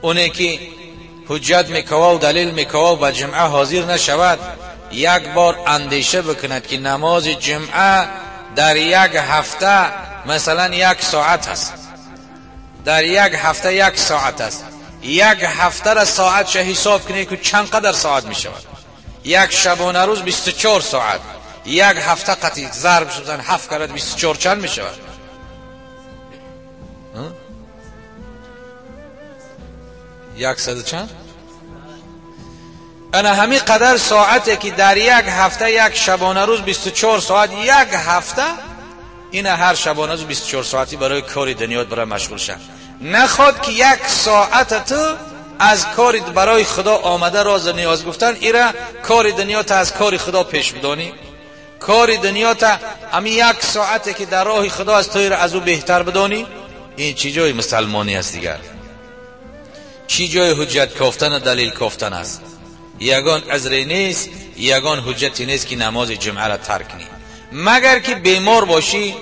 اونه که حجت میکوه و دلیل میکوه و به جمعه حاضر نشود، یک بار اندیشه بکند که نماز جمعه در یک هفته مثلا یک ساعت است، در یک هفته یک ساعت است. یک هفته را ساعت شه حساب کنید که چند قدر ساعت می شود. یک شبانه روز 24 ساعت، یک هفته قطعی ضرب شدن 7 کرد 24 چند می شود؟ 100 چند؟ انا همی قدر ساعته که در یک هفته یک شبانه روز 24 ساعت، یک هفته این هر شبانه روز 24 ساعتی برای کار دنیات برای مشغول شد. نخواد که یک ساعت تو از کار برای خدا آمده راز نیاز گفتن، ایره کار دنیا تا از کار خدا پیش بدانی. کار دنیا تا همی یک ساعته که در راه خدا از تو ایره از او بهتر بدانی. این چی جای مسلمانی است دیگر؟ چی جای حجت کافتن و دلیل کافتن است؟ یگان عذری نیست، یگان حجتی نیست که نماز جمعه را ترک کنی، مگر که بیمار باشی،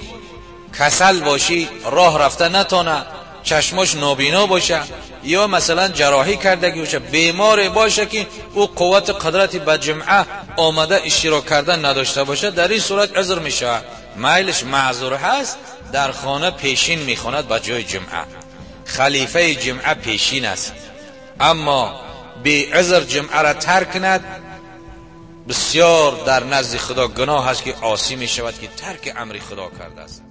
کسل باشی، راه رفته نتانه، چشماش نابینا باشه، یا مثلا جراحی کردگی باشه، بیمار باشه که او قوت قدرت به جمعه آمده اشتراک کردن نداشته باشه، در این صورت عذر میشه، میلش معذور هست، در خانه پیشین میخواند به جای جمعه. خلیفه جمعه پیشین است، اما بی عذر جمعه را ترک کند بسیار در نزد خدا گناه است که عاصی می شود که ترک امر خدا کرده است.